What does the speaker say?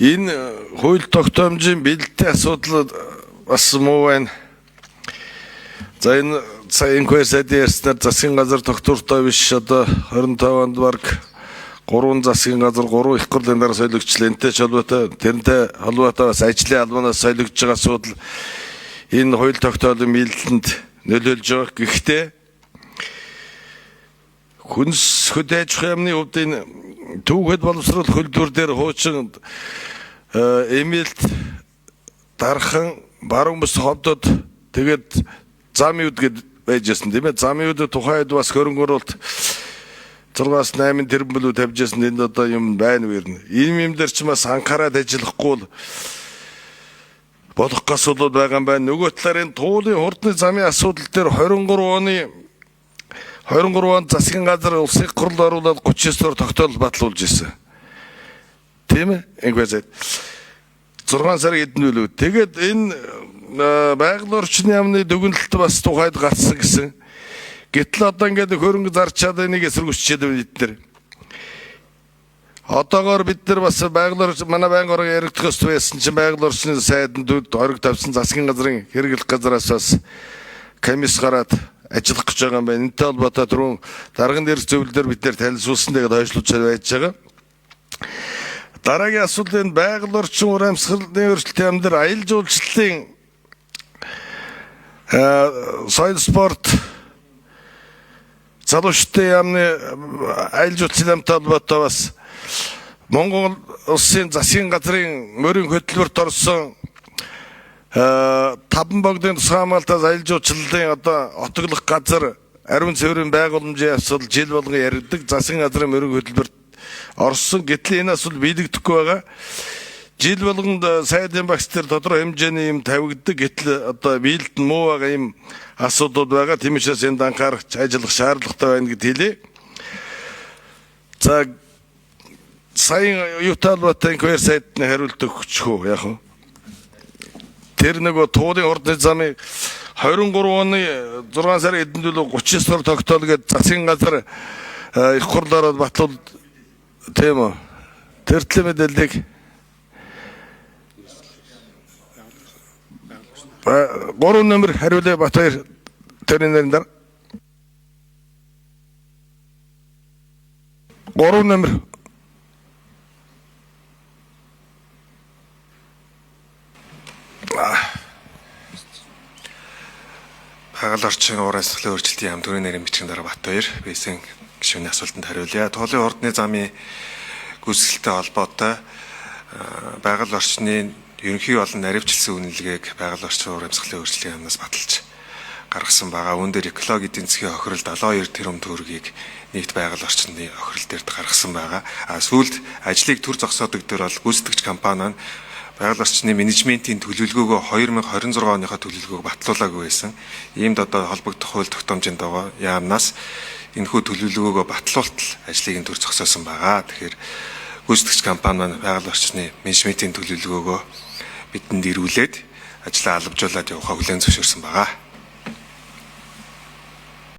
Энэ хууль тогтоомжийн бэлтийн асуудал бас муу байна. За энэ сая инквайр сайдын ярьснаар засгийн газар тогтвортой биш, одоо 25 онд баг 3 засгийн газар 3 их хурлын дараа солигдчихлаа. Энтэй ч холбоотой, тэрнтэй холбоотой бас ажлын албанаас солигдож байгаа асуудал энэ хууль тогтоолын биелэлтэнд нөлөөлж байгаа. Гэхдээ хүнс хөдөө аж ахуйн яамны хувьд энэ түүхэд боловсруулах хөтөлбөр дээр хуучин Эмилт, Дархан, Баруун бүс ховдод тэгээд зам юуд гэд байж байсан, тийм ээ. Зам юуд тухайн үед бас хөрөнгө оруулалт 6-аас 8 тэрбум бүлүү тавьж байсан, энд одоо юм байна уу ер нь. Ийм юм дээр ч бас анхаарал ажиллахгүй бол болох асуудал байгаа юм байна. Нөгөө талаар энэ туулын хурдны замын асуудал дээр 23 онд засгийн газар улсын их хурлд оруулаад 39 дугаар тогтоол батлуулж ирсэн. Тийм ээ? Ингээд 6 сарын эдэн үлээ. Тэгээд энэ байгаль орчны яамны дүгнэлт бас тухайд гарсан гэсэн. Гэтэл одоо ингээд хөрөнгө зарчаад энийг эсэргүүцчихэд байна бид нар. Одоогоор бид нар бас байгаль орчин манай байнгын орон яригдах ёстой байсан чинь байгаль орчны сайданд орог тавьсан засгийн газрын хэрэглэх газараас бас комисс гараад ажиллах гэж байгаа юм байна. Энэтэй холбоотой түрүүн дарган дээрх зөвлөлөөр бид нэр танилцуулсан, тэгээд хойшлуулж байж байгаа. Дараагийн асуудал энэ байгаль орчин ур амьсгалын өөрчлөлтийн яам дээр аялал жуулчлалын соёл спорт залуучдын яамны аялал жуулчлалын яамтай холбоотой бас Монгол улсын засгийн газрын мөрийн хөтөлбөрт орсон таван богдын тусгай хамгаалтаас аялал жуулчлалын одоо отоглох газар ариун цэврийн байгууламжийн асуудал жил болгон яригддаг, засгийн газрын мөрийн хөтөлбөрт орсон. Гэтэл энэ асуудал биелэгдэхгүй байгаа. Жил болгонд сайдын багц дээр тодорхой хэмжээний юм тавигддаг. Гэтэл одоо биелэлт нь муу байгаа юм асуудлууд байгаа. Тийм учраас энд анхаарах, ажиллах шаардлагатай байна гэд хэлье. За, саяын юутай холбоотой инквайр сайдны хариулт өгчих үү, яг вэ? Тэр нөгөө туулын хурдны замын 23 оны 6 сарын эдэн төлөв 39 дугаар тогтоол гээд засгийн газар их хурлаараа батлуул, тийм үү? Тэр төлөв мэдээллийг 3 номер хариулъя. Батбаяр тэрний нэрэн дээр 3 номер. Байгаль орчин уур амьсгалын өөрчлөлтийн яам төрийн нэрийн бичгийн дарга Батбаяр байсан гишүүний асуултанд хариулъя. Туулын хурдны замын гүйцэтгэлтэй холбоотой байгаль орчны ерөнхий болон наривчлсан үнэлгээг байгаль орчин уур амьсгалын өөрчлөлтийн яамнаас баталж гаргасан байгаа. Үүн дээр экологи эдийн засгийн хохирол 72 тэрбум төгрөгийг нийт байгаль орчны хохирол дээрд гаргасан байгаа. А сүүлд ажлыг төр зогсоодог дээр бол гүйцэтгэгч компани нь байгаль орчны менежментийн төлөвлөгөөгөө 2026 оныхоо төлөвлөгөөг батлуулаагүй байсан. Иймд одоо холбогдох хууль тогтоомжийн дагуу яамнаас энэхүү төлөвлөгөөгөө батлуултал ажлыг нь төр зогсоосон байгаа. Тэгэхээр гүйцэтгэгч компани маань байгаль орчны менежментийн төлөвлөгөөгөө бидэнд ирүүлээд ажлаа албажуулаад явахаа хүлээн зөвшөөрсөн байгаа.